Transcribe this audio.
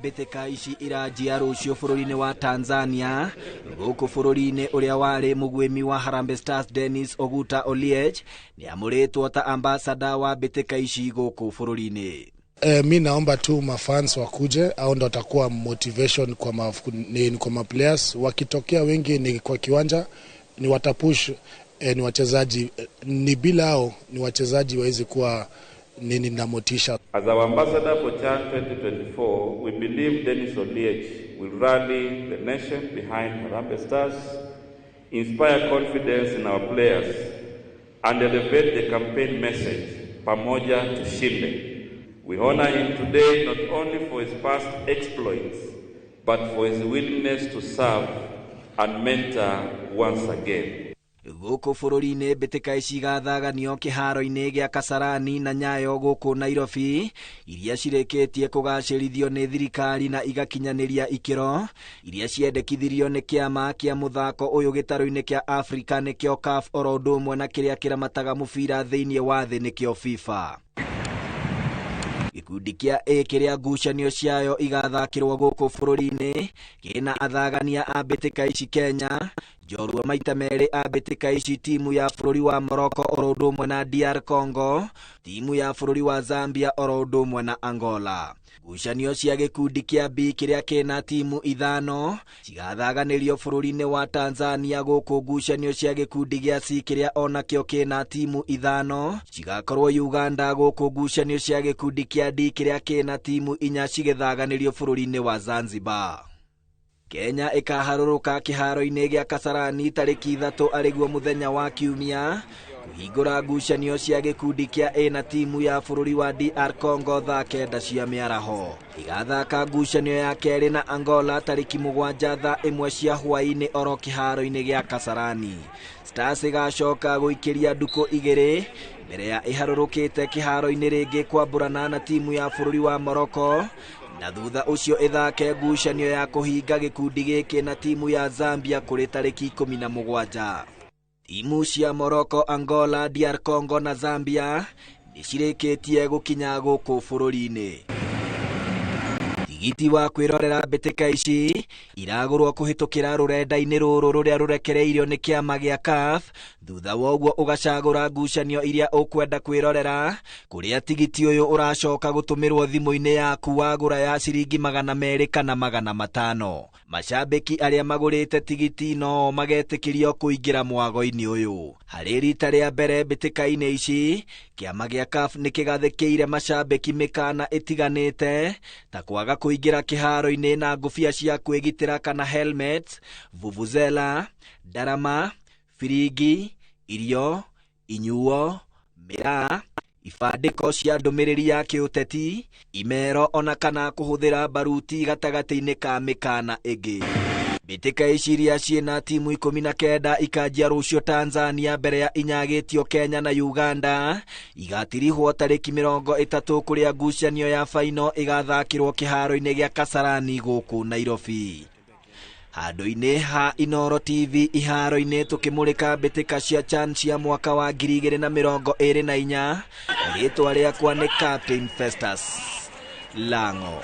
Mbĩtĩka ici iranjia rũciũ bũrũri-inĩ wa Tanzania. Gũkũ bũrũri-inĩ ũrĩa warĩ mũguĩmi wa Harambee Stars Dennis Oguta Oliech nĩamũrĩtwo ta ambassador wa mbĩtĩka ici gũkũ bũrũri-inĩ. Mi naomba tu mafans wakuje, au ndo watakuwa motivation kwa ma players. Wakitokea wengi ni kwa kiwanja ni watapush, ni wachezaji, ni bila hao ni wachezaji wawezi kuwa nini na motisha. As our ambassador for CHAN 2024, we believe Dennis Oliech will rally the nation behind Harambee Stars, inspire confidence in our players, and elevate the campaign message, Pamoja Tushinde. We honor him today not only for his past exploits, but for his willingness to serve and mentor once again. Gũkũ bũrũri-inĩ mbĩtĩka ici igathaganio kĩharo-inĩ gĩa Kasarani na Nyayo gũkũ Nairobi, iria cirĩkĩtie kũgacĩrithio nĩ thirikari na igakinyanĩria ikĩro iria ciendekithirio nĩ kĩama kĩa mũthako ũyũ gĩtarũ-inĩ kĩa Afrika nĩkĩo CAF, oro ũndũ ũmwe na kĩrĩa kĩramataga mũbira thĩinĩ wa thĩ nĩkĩo FIFA. Gĩkundi kĩa A kĩrĩa ngucanio ciayo igathakĩrwo gũkũ bũrũri-inĩ kĩna athagania a mbĩtĩka ici Kenya, njorua maita merĩ a mbĩtĩka ici timu ya bũrũri wa Morocco oro ũndũ ũmwe na DR Congo, timu ya bũrũri wa Zambia oro ũndũ ũmwe na Angola. Ngucanio cia gĩkundi kĩa B kĩrĩa kĩna timu ithano cigathaganĩrio bũrũri-inĩ wa Tanzania, gũkũ ngucanio cia gĩkundi gĩa C kĩrĩa onakĩo kĩna timu ithano cigakorwo Uganda, gũkũ ngucanio cia gĩkundi kĩa D kĩrĩa kĩna timu inya cigĩthaganĩrio bũrũri-inĩ wa Zanzibar. Kenya ĩkaharũrũka kĩharo-inĩ gĩa Kasarani tarĩki 3 arĩguo mũthenya wa Kiumia kũhingũra ngucanio cia gĩkundi kĩa A na timu ya bũrũri wa DR Congo thaa 9 cia mĩaraho. Igathaka ngucanio ya kerĩ na Angola tarĩki 7 thaa 1 cia hwaĩ-inĩ oro kĩharo-inĩ gĩa Kasarani. Stars ĩgacoka gũikĩria ndukũ 2 mbere ya ĩharũrũkĩte kĩharo-inĩ rĩngĩ kwambũrana na timu ya bũrũri wa Morocco, na thutha ũcio ĩthake ngucanio ya kũhinga gĩkundi gĩkĩ na timu ya Zambia kũrĩ tarĩki 17. Timu cia Morocco, Angola, DR Congo na Zambia nĩcirĩkĩtie gũkinya gũkũ bũrũri-inĩ. Tigiti wa kwĩrorera mbĩtĩka ici iragũrwo kũhĩtũkĩra rũrenda-inĩ rũrũ rũrĩa rũrekereirio nĩ kĩama gĩa CAF, thutha wa ũguo ũgacagũra ngucanio iria ũkwenda kwĩrorera, kũrĩa tigiti ũyũ ũracoka gũtũmĩrwo thimũ-inĩ yaku wagũra ya ciringi 200 kana 500. Macambĩki arĩa magũrĩte tigiti no magetĩkĩrio kũingĩra mwago-inĩ ũyũ. Harĩ rita rĩa mbere mbĩtĩka-inĩ ici, kĩama gĩa CAF nĩkĩgathĩkĩire macambĩki mĩkana ĩtiganĩte ta kwaga kũingĩra kĩharo-inĩ na ngũbia cia kwĩgitĩra kana helmets, vuvuzela, ndarama, biringi, irio, inyuo, mĩraa, ibandĩko cia ndũmĩrĩri ya kĩũteti, imero ona kana kũhũthĩra baruti gatagatĩ-inĩ ka mĩkana ĩngĩ. Mbĩtĩka ici iria ciĩna timu 19 ikanjia rũciũ Tanzania mbere ya inyagĩtio Kenya na Uganda, igatirihwo tarĩki 30 kũrĩa ngucanio ya faino ĩgathakĩrwo kĩharo-inĩ gĩa Kasarani gũkũ Nairobi. Handũ-inĩ ha Inooro TV iharo-inĩ tũkĩmũrĩka mbĩtĩka cia CHAN cia mwaka wa 2024, rĩtwa rĩakwa nĩ Captain Festus Lango.